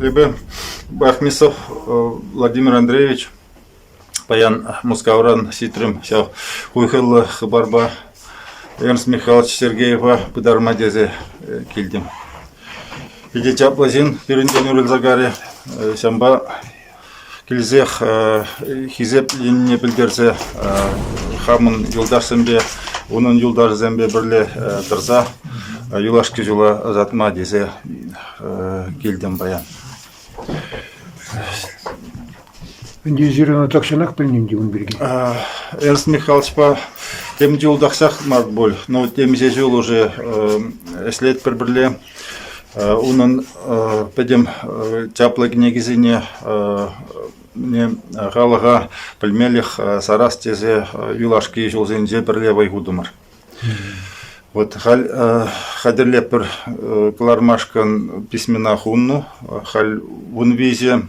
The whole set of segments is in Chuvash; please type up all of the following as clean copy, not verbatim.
Эпӗ Бахмисов Владимир Андреевич паян Мускавран ҫитрӗм ҫав хуйхӑллӑ хыпарпа Эрнст Михайлович Сергеева пытарма тесе килтӗм. Питӗ чаплӑ ҫын пирӗнтен уйрӑлса карӗ. Ҫавӑнпа килсех хисепленине пӗлтерсе хамӑн юлташсемпе, унӑн юлташӗсемпе пӗрле тӑрса юлашки ҫула ӑсатма тесе килтӗм паян. Ӗнтӗ эсир ӑна тахҫанах пӗлнӗ ӗнтӗ ун пирки. Эрнст Михайловичпа тем ҫул тахҫах мар пуль, но темиҫе ҫул уже ӗҫлетпӗр пӗрле. Унӑн пӗтӗм чаплӑ кӗнекисене халӑха пӗлмелӗх сарас тесе юлашки ҫулсенче пӗрле вӑй хутӑмӑр. Вот халь хатӗрлетпӗр кӑлармашкӑн письмена хуннӑ. Халь 13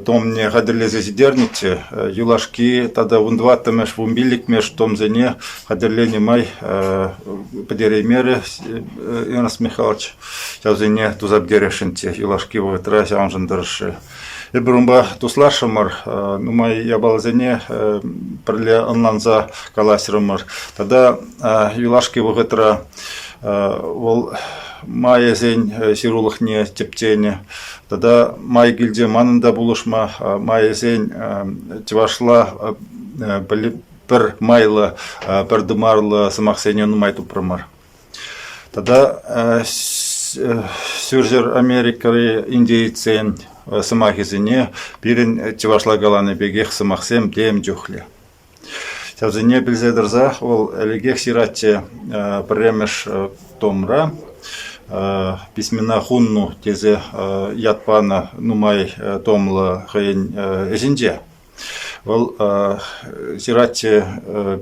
томне хатӗрлесе ҫитернӗччӗ. Юлашки тата 14-мӗш, 15-мӗш томсене хатӗрленӗ май пӗтереймерӗ Эрнст Михайлович. Ҫавсене туса пӗтересшӗнччӗ. Юлашки вӑхӑтра ҫавӑншӑн тӑрӑшрӗ. Эпир унпа туслашрӑмӑр, нумай япаласене пӗрле ӑнланса калаҫрӑмӑр. Тата юлашки вӑхӑтра вӑл майӗсен ҫырулӑхне тӗпченӗ. Тата май килчӗ манӑн та пулӑшма. Майӗсен чӑвашла пӗр майлӑ, пӗр тымарлӑ сӑмахсене нумай тупрӑмӑр. Тата Ҫурҫӗр Америкӑри индейцсен сӑмахӗсене пирӗн чӑвашла каланӑ пекех сӑмахсем тем чухлӗ. Ҫавсене пӗлсе тӑрсах вӑл ӗлӗкех ҫыратчӗ пӗрремӗш томра «Письмена хунну» тесе ят панӑ нумай томлӑ хӑйӗн ӗҫӗнче. Вӑл ҫыратчӗ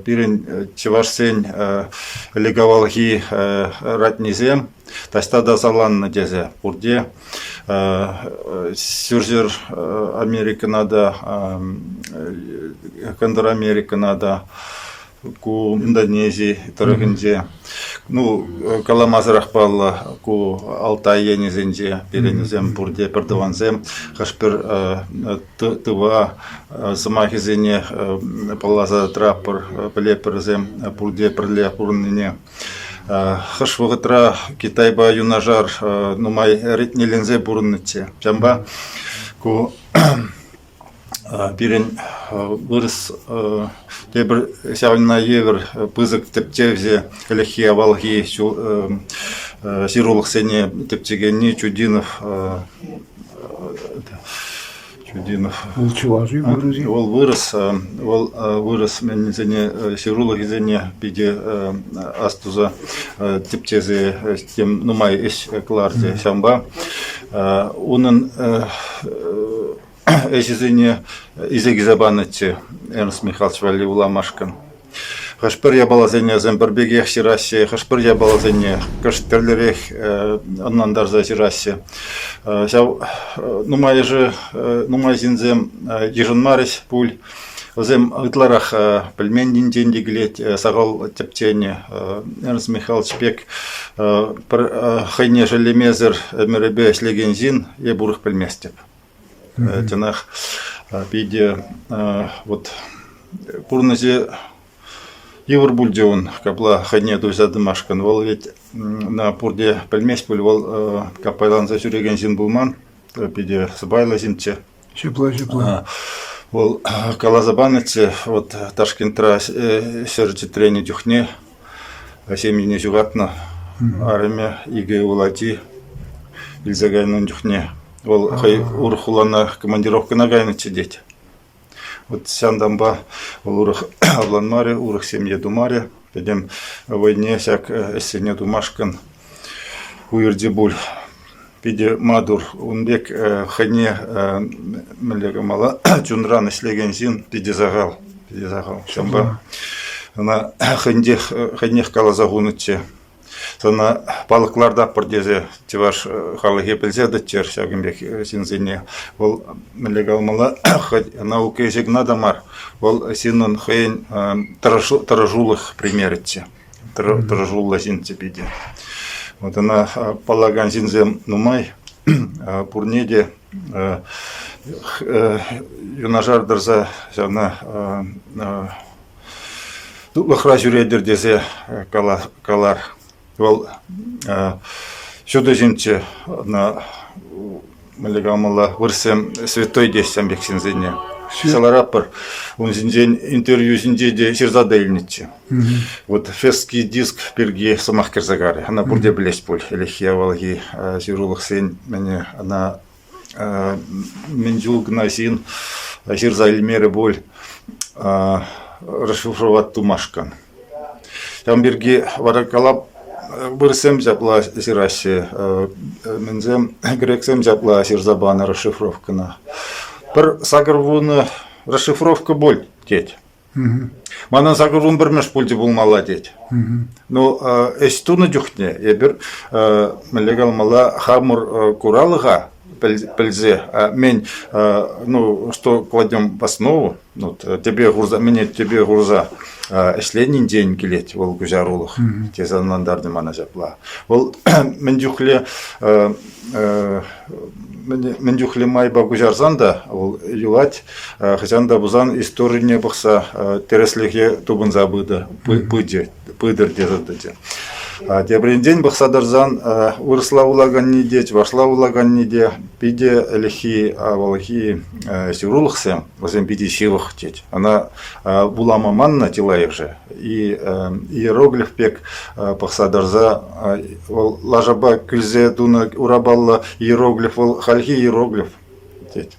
пирӗн чӑвашсен ӗлӗк-авалхи ратнисем таҫта та саланнӑ тесе пурте Ҫурҫӗр Америкӑна та, Кӑнтӑр Америкӑна та, ку Индонези тӑрӑхӗнче, ну, каламасӑрах паллӑ, ку Алтай енӗсенче пирӗннисем пурте пӗртӑвансем, хӑш-пӗр тыва сӑмахӗсене палласа тӑратпӑр, пӗлетпӗр вӗсем пурте пӗрле пурӑннине. Хӑш вӑхӑтра Китайпа юнашар нумай ретнеленсе пурӑннӑччӗ. Ҫавӑнпа ку пирӗн вырӑс тепӗр ҫавна евӗр пысӑк тӗпчевҫӗ ӗлӗкхи авалхи ҫырулӑхсене тӗпчекенни Чудинов Чудинов. Вӑл чӑваш-и, вырӑс-и? Вӑл вырӑс, вӑл вырӑс мӗнӗсене ҫырулӑхӗсене питӗ астуса тӗпчесе тем нумай ӗҫ кӑларчӗ. Ҫавӑнпа унӑн ӗҫӗсене илсе килсе панӑччӗ Эрнст Михайлович валли вуламашкӑн. Хӑш-пӗр япаласене вӗсем пӗр пекех ҫыраҫҫӗ, хӑш-пӗр япаласене кӑшт тӗрлӗрех ӑнлантарса ҫыраҫҫӗ. Ҫав нумайӑшӗ, нумай ҫынсем йышӑнмарӗҫ пуль. Вӗсем ытларах пӗлменнинчен те килет, сахал тӗпченӗ. Эрнст Михайлович пек пӗр хӑйне шеллемесӗр ӗмӗрӗпе ӗҫлекен ҫын эп урӑх пӗлместӗп. Чӑнах питӗ вот пурнӑҫӗ йывӑр пулчӗ ун капла хӑйне туйса тӑмашкӑн. Вӑл ведь на пурте пӗлмест пуль, вӑл каппайланса ҫӳрекен ҫын пулман, питӗ сӑпайлӑ ҫынччӗ. Ҫапла, ҫапла. Вӑл каласа панӑччӗ, вот Ташкентра ҫӗр чӗтренӗ чухне ҫемйине ҫухатнӑ арӑмӗ икӗ ывӑл ачи илсе кайнӑ ун чухне. Вӑл хӑй урӑх хулана командировкӑна кайнӑччӗ тет. Вот ҫантанпа вӑл урӑх авланмарӗ, урӑх ҫемье тумарӗ. Пӗтӗм вӑйне ҫак ӗҫсене тумашкӑн уйӑрчӗ пуль. Питӗ маттур. Ун пек хӑйне мӗнле кӑмӑла чунран ӗҫлекен ҫын питӗ сахал. Питӗ сахал. Ҫавӑнпа ӑна хӑйнех, хӑйнех каласа хунӑччӗ. Сана палӑк лартатпӑр тесе чӑваш халӑхӗ пӗлсе тӑччӑр ҫакӑн пек ҫынсене. Вӑл мӗнле каламалла, хӑть наука ӗҫӗ кӑна та мар, вӑл ҫыннӑн хӑйӗн тӑрӑшулӑх примерӗччӗ. Тӑрӑшуллӑ ҫынччӗ питӗ. Вот ӑна паллакан ҫынсем нумай. Пурне те юнашар тӑрса ҫавна тутлӑхра ҫӳретӗр тесе калар. Вӑл ҫутӑ ҫынччӗ, ӑна мӗнле каламалла, вырӑссем святой теҫҫӗ пек ҫынсене. Ҫӑларатпӑр. Ун ҫинчен интервью ҫинче те ҫырса та илнӗччӗ. Вот фестский диск пирки сӑмах кӗрсе карӗ. Ӑна пурте пӗлеҫ пуль. Ӗлӗкхи авалхи ҫырулӑхсен мӗне ӑна мӗн чул кӑна ҫын ҫырса илмерӗ пуль расшифровать тумашкӑн. Ҫавӑн пирки вара калап вырӑссем ҫапла ҫыраҫҫӗ, мӗнсем грексем ҫапла ҫырса панӑ расшифровкӑна. Пӗр 80 расшифровка пуль тет. Манӑн 81-мӗш пулчӗ пулмалла тет. Ну, ӗҫ тунӑ чухне эпир мӗнле каламалла хамӑр куралӑха пӗлсе, мен, ну, что кладем в основу, ну, тӗпе хурса, мӗне тӗпе хурса ӗҫленинчен килет вӑл куҫарулӑх, тесе ӑнлантарнӑ мана ҫапла. Вӑл мӗн чухлӗ мӗн чухлӗ майпа куҫарсан та вӑл юлать, хӑҫан та пулсан историне пӑхса тӗрӗслӗхе тупӑнса пычӗ, пытӑр тесе тӑчӗ. Тепринчен пӑхса тӑрсан вырӑсла вулаканни те, чӑвашла вулаканни те питӗ ӗлӗкхи авалхи ҫырулӑхсем, вӗсем питӗ ҫывӑх тет. Ӑна вулама маннӑ чылайӑшӗ. И иероглиф пек пӑхса тӑрса вӑл лашапа кӳлсе тунӑ урапаллӑ иероглиф вӑл хальхи иероглиф тет.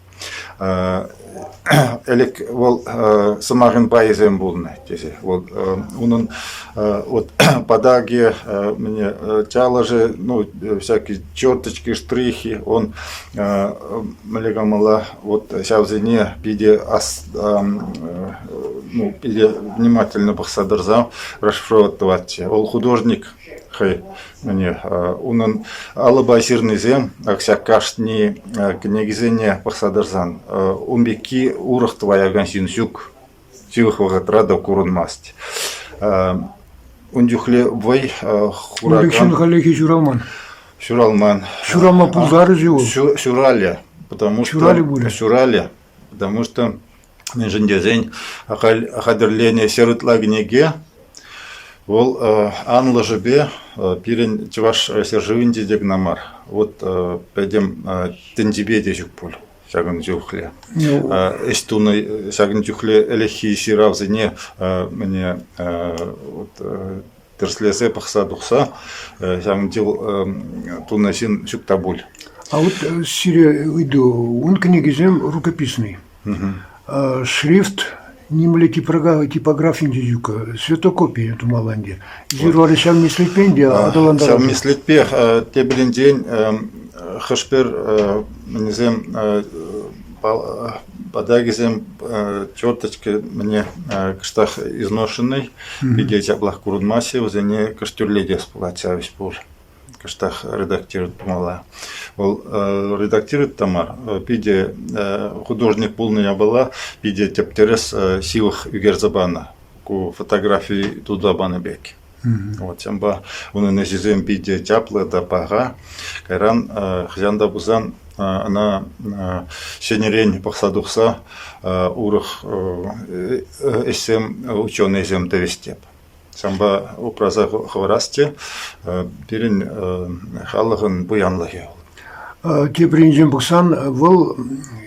Ӗлӗк вӑл сӑмахӑн пайӗсем пулнӑ тесе. Вӑл унӑн вот патакӗ, мӗне чалӑшӗ, ну всякие черточки, штрихи, он мӗнле каламалла, вот ҫавсене питӗ ас, ну, питӗ внимательно пӑхса тӑрса расшифровать тӑватчӗ. Вӑл художник хӑй мӗне, унӑн алӑпа ҫырнисем, ак ҫак кашни кӗнекисене пӑхса тӑрсан, ун пекки урӑх тӑваякан ҫын ҫук. Ҫывӑх вӑхӑтра та курӑнмасть. Ун чухлӗ вӑй хуракан... Ун пек ҫын хальлӗхе ҫуралман. Ҫуралман. Ҫуралма пултарӗ-ши вӑл? Ҫуралӗ, потому что... Ҫуралӗ пулӗ. Ҫуралӗ, потому что мӗншӗн тесен халь хатӗрленӗ ҫӗр ытла кӗнеке вӑл анлӑшӗпе пирӗн Чӑваш ҫӗршывӗнче те кӑна мар, вот пӗтӗм тӗнчипе те ҫук пуль ҫакӑн чухлӗ. Ӗҫ тунӑ ҫакӑн чухлӗ ӗлӗкхи ҫыравсене мӗне вот тӗрӗслесе пӑхса тухса ҫавӑн чул тунӑ ҫын ҫук та пуль. А вот сире ыйту, ун кӗнекисем рукописный. Шрифт нимле типографинче ҫук, светокопия тумалла ӗнтӗ. Эсир вара ҫав меслетпе ӗнтӗ аталантарасӑр. Ҫав меслетпе тепӗринчен хӑш-пӗр мӗнесем патакӗсем черточки мӗне кӑштах изношенный, питӗ чаплах курӑнмаҫҫӗ, вӗсене кӑшт тӳрлетес пулать ҫав ӗҫ пур. Кӑштах редактировать тумалла. Вӑл редактировать та мар, питӗ художник пулнӑ япала, питӗ тӗп-тӗрӗс ҫывӑх ӳкерсе панӑ. Ку фотографи туса панӑ пек. Вот ҫавӑнпа унӑн ӗҫӗсем питӗ чаплӑ та паха. Кайран хӑҫан та пулсан ӑна ҫӗнӗрен пӑхса тухса урӑх ӗҫсем, ученӑйсем тӑвӗҫ теп. Ҫавӑнпа упраса хӑварас те пирӗн халӑхӑн пуянлӑхӗ. Тепринчен пӑхсан вӑл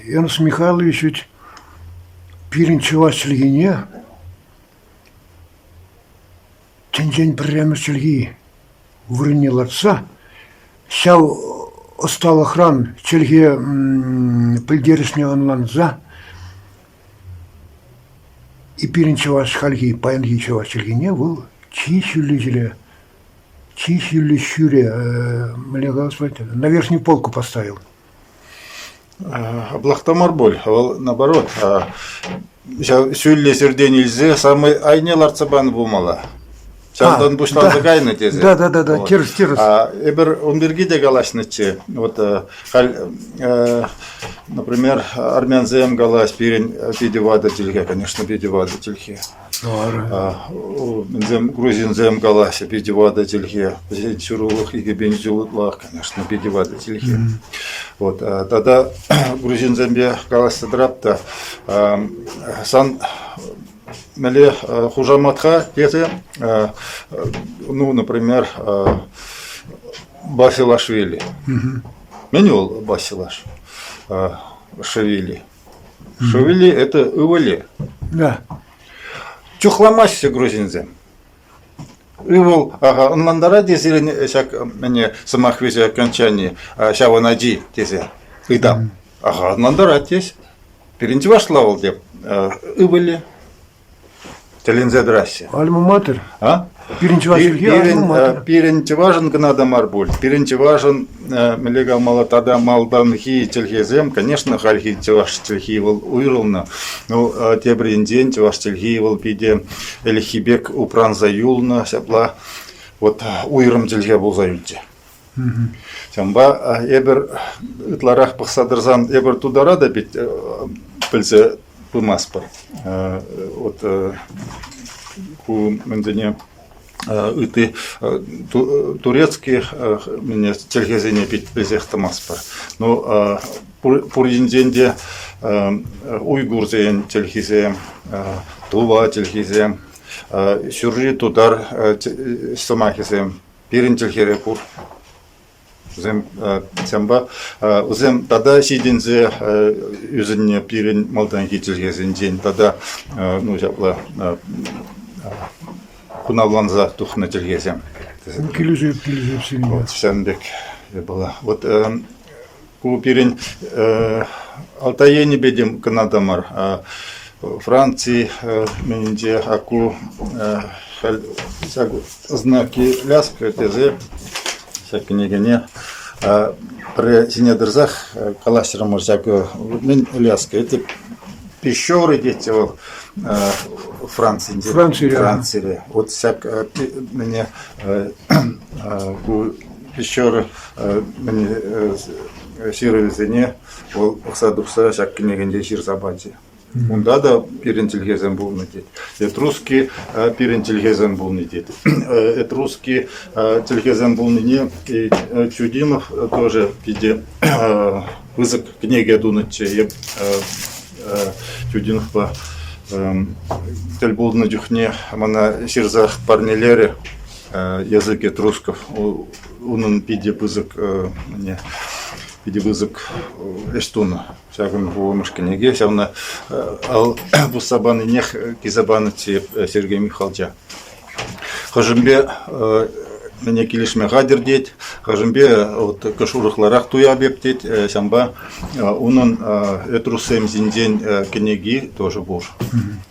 Эрнст Михайлович ведь пирӗн чӑваш чӗлхине тӗнчен пӗрремӗш чӗлхи вырӑнне лартса ҫав ӑсталӑхран чӗлхе пӗлтерӗшне ӑнланса и пирӗн чӑваш хальхи паянхи чӑваш чӗлхине вӑл чи ҫӳллӗ ҫӗре чи ҫӳллӗ ҫӳре мӗнле калас пулать на верхнюю полку поставил. Аплах та мар пуль. Вӑл наоборот ҫав ҫӳллӗ ҫӗртен илсе самый айне лартса панӑ пулмалла. Ҫавтан пуҫланса кайнӑ тесе. Да, да, да, да, тӗрӗс, тӗрӗс. Эпир ун пирки те калаҫнӑччӗ. Вот халь, например, армянсем калаҫ, пирӗн питӗ ватӑ чӗлхе, конечно, питӗ ватӑ чӗлхе. Мӗнсем грузинсем калаҫҫӗ, питӗ ватӑ чӗлхе. Вӗсен ҫырулӑх 2000 ҫул ытлах, конечно, питӗ ватӑ чӗлхе. Вот тата грузинсемпе калаҫса тӑрап та сан мӗнле хушаматха тесе, ну, например, Басилашвили. Мӗн вӑл Басилаш Шевили? Шевили это ывӑлӗ. Да. Чухламаҫҫӗ грузинсем. Ывӑл, ага, ӑнлантарать сирӗн ҫак мӗне сӑмах вӗҫӗ окончани ҫавӑн ачи тесе ыйтам. Ага, ӑнлантарать тес. Пирӗн чӑвашла вӑл теп ывӑлӗ. Тӗлӗнсе тӑраҫҫӗ. Альма-матер. А? Пирӗн чӑваш чӗлхи альма-матер. Пирӗн чӑвашӑн кӑна та мар пуль. Пирӗн чӑвашӑн мӗнле калмалла тата малтанхи чӗлхесем, конечно, хальхи чӑваш чӗлхи вӑл уйрӑлнӑ. Ну, тепӗр енчен чӑваш чӗлхи вӑл питӗ ӗлӗкхи пек упранса юлнӑ, ҫапла вот уйрӑм чӗлхе пулса юлчӗ. Ҫавӑнпа эпир ытларах пӑхса тӑрсан эпир тутара та пит пӗлсе пымастпӑр. Вот ку мӗнсене ытти турецкий мӗне чӗлхесене пит пӗлсех тӑмастпӑр. Ну, пур енчен те уйгурсен чӗлхисем, тува чӗлхисем, ҫурри тутар сӑмахӗсем пирӗн чӗлхере пур. Вӗсем ҫавӑнпа вӗсем тата ҫитӗнсе ӳсӗннӗ пирӗн малтанхи чӗлхесенчен тата ну ҫапла хунавланса тухнӑ чӗлхесем. Килӗшӳ, килӗшӳ сирӗнпе. Вот ҫавӑн пек япала. Вот ку пирӗн Алтай енӗпе те кӑна та мар. Франци мӗнӗнче ку халь ҫак знаки ляска тесе ҫак кӗнекене пӗрре ҫине тӑрсах калаҫрӑмӑр ҫакӑ мӗн ляска это пещеры тетчӗ вӑл Францинче. Францире. Францире. Вот ҫак мӗне ку пещера мӗне ҫырӑвӗсене вӑл пӑхса тухса ҫак кӗнекенче ҫырса пачӗ. Унта та пирӗн чӗлхесем пулнӑ тет. Этруски пирӗн чӗлхесем пулнӑ тет. Этруски чӗлхесем пулнине Чудинов тоже питӗ пысӑк кӗнеке тунӑччӗ. Эп Чудиновпа тӗл пулнӑ чухне мана ҫырсах парнелерӗ язык этрусков. Унӑн питӗ пысӑк питӗ пысӑк ӗҫ тунӑ. Ҫакӑн вулӑмӑш кӗнеке ҫавна ал пусса панинех килсе панӑччӗ Сергей Михайловича. Хӑшӗнпе мӗне килӗшме хатӗр тет, хӑшӗнпе вот кӑш урӑхларах туяп эп тет, ҫавӑнпа унӑн этруссем ҫинчен кӗнеки тоже пур.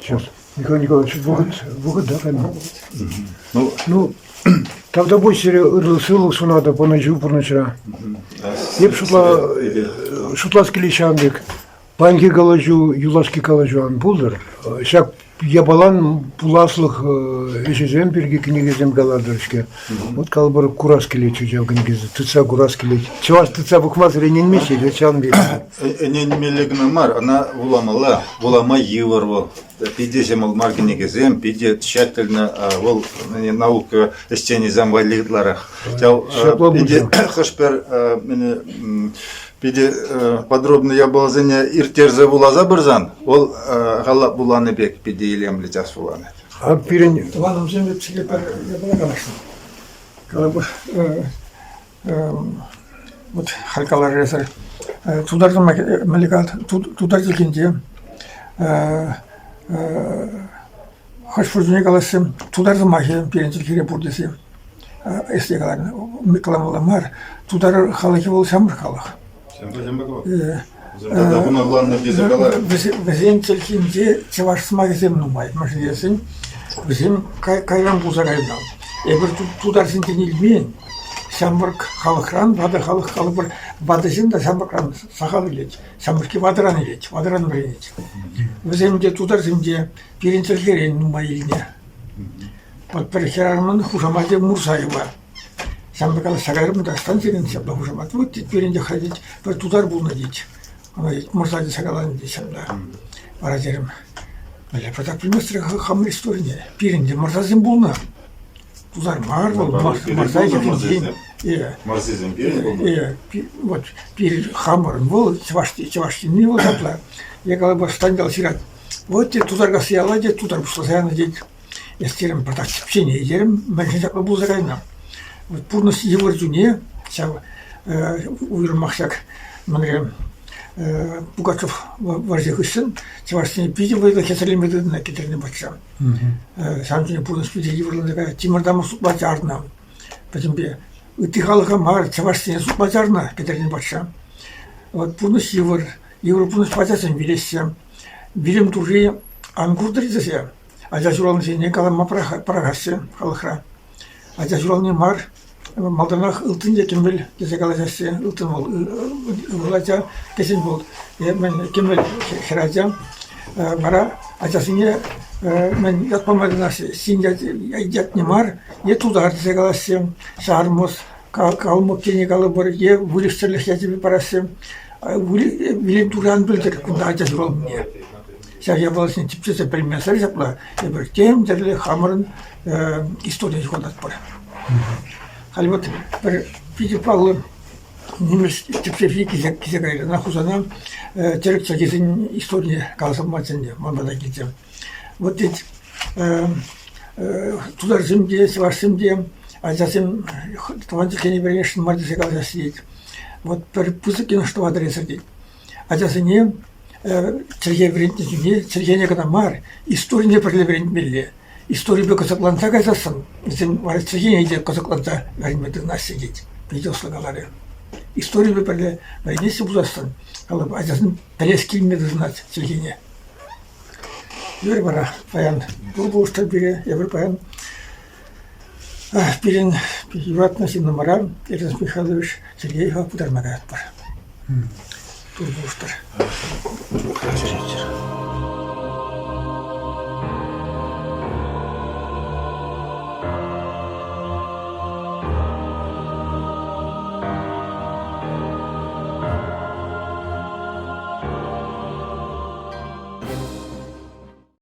Сейчас. Михаил Николаевич, вӑхӑт, вӑхӑт да, кайма. Ну, ну, тавтапуҫ сире ырлӑх-сывлӑх сунатӑп ӑнӑҫу пурнӑҫра. Эп шутла, шутлас килет ҫавӑн пек. Паянхи калаҫу юлашки калаҫу ан пултӑр. Ҫак япалан пуласлӑх ӗҫӗсем пирки кӗнекесем калатӑр-ҫке. Вот калӑпӑр курас килет ҫав кӗнекесем, тытса курас килет. Чӑваш тытса пӑхмасӑр ӗненмест-и ҫавӑн пек. Ӗненмелле кӑна мар, ӑна вуламалла. Вулама йывӑр вӑл. Питӗ ҫӑмӑл мар кӗнекесем, питӗ тщательно вӑл наука ӗҫченӗсем валли ытларах. Ҫав питӗ хӑш-пӗр питӗ подробно япаласене ирттерсе вуласа пырсан, вӑл халап вуланӑ пек питӗ илемлӗ час вуланать. А пирӗн тӑванӑмсем эп сире пӗр япала каласшӑн. Калӑпӑр, вот халь каларӗ тутар мӗнле тутар чӗлхинче хӑш-пӗр чухне калаҫҫӗ тутар сӑмахӗ пирӗн чӗлхере пур тесе. Ӗҫле каланӑ каламалла мар. Тутар халӑхӗ вӑл ҫамрӑк халӑх. Вӗсен чӗлхинче чӑваш сӑмахӗсем нумай. Мӗншӗн тесен вӗсем кайран пулса кайнӑ. Эпир тутарсенчен илмен ҫамрӑк халӑхран ватӑ халӑх калӑпӑр ватӑ ҫын та ҫамрӑкран сахал илет. Ҫамрӑкки ватӑран илет, ватӑран вӗренет. Вӗсем те тутарсем те пирӗн чӗлхерен нумай илнӗ. Вот пӗр хӗрарӑмӑн хушамачӗ Мурсаева. Ҫамрӑк калаҫса кайрӑм та ӑҫтан сирӗн ҫапла хушамат? Вот тет пирӗн те халь тет пӗр тутар пулнӑ тет. Ӑна тет Мурса тесе каланӑ тет ҫапла. Вара терӗм, Мӗнле пӗртак пӗлместӗр хамӑр историне. Пирӗн те мӑрсасем пулнӑ. Тутар мар вӑл, мӑрса йӑхӗнчен. Мӑрсисем пирӗн пулнӑ. Вот пирӗн хамӑрӑн вӑл чӑваш чӑваш ҫынни вӑл ҫапла. Я калӑпӑр Станьял ҫырать. Вот те Тутаркасси яла те тутар пуҫласа янӑ тет. Эс терӗм, пӑртак тӗпчене терӗм, мӗншӗн ҫапла пулса кайнӑ. Вот пурнӑҫ йывӑр чуне ҫав уйрӑмах ҫак мӗнре Пугачев вӑрҫӑ хыҫҫӑн чӑвашсене питӗ вӑйлӑ хӗсӗрлеме тытӑннӑ Кӗтерне патша. Ҫавӑн чухне пурнӑҫ питӗ йывӑрланса кайрӗ. Тимӗр тамӑк сутма чарнӑ пӗтӗмпе. Ытти халӑха мар, чӑвашсене сутма чарнӑ Кӗтерне патша. Вот пурнӑҫ йывӑр, йывӑр пурнӑҫпа ачасем вилеҫҫӗ. Вилӗм турри ан куртӑр тесе ача ҫуралнисене калама пӑрахаҫҫӗ халӑхра. Ача ҫурални мар, малтанах ылтӑн е кӗмӗл тесе калаҫаҫҫӗ. Ылтӑн вӑл ывӑл ача, кӗҫӗн вӑл мӗн кӗмӗл хӗрача. Вара ачасене мӗн ят пама тытӑнаҫҫӗ, ҫын ятне мар, е тутар тесе калаҫҫӗ, ҫармӑс, калмӑк тени калӑпӑр, е выльӑх-чӗрлӗх ячӗпе параҫҫӗ. Вилен турри ан пӗлтӗр кунта ача ҫуралнине. Ҫав япаласене тӗпчесе пӗлмесӗр ҫапла эпир тем тӗрлӗ хамӑрӑн историне ҫухататпӑр. Халь вот пӗр питӗ паллӑ нимӗҫ тӗпчевҫи килсе, килсе кайрӗ. Ӑна Хусана тӗрӗк чӗлхисен историне каласа пама чӗннӗ, ман пата килчӗ. Вот тет тутарсем те, чӑвашсем те ачасем тӑван чӗлхене вӗренесшӗн мар тесе калаҫаҫҫӗ тет. Вот пӗр пысӑк йӑнӑш тӑватӑр эсир тет. Ачасене чӗлхе вӗрентнӗ чухне чӗлхене кӑна мар, историне пӗрле вӗрентмелле. Историпе кӑсӑкланса кайсассӑн вӗсем вара чӗлхене те кӑсӑкланса вӗренме тытӑнаҫҫӗ тет. Питӗ ӑслӑ каларӗ. Историпе пӗрле вӗренеҫҫӗ пулсассӑн, ачасен пӗлес килме тытӑнать чӗлхене. Эпир вара паян пур пулӑштӑр пире, эпир паян пирӗн юратнӑ ҫыннӑмӑра Эрнест Михайлович Сергеева пытарма каятпӑр. Тур пулӑштӑр.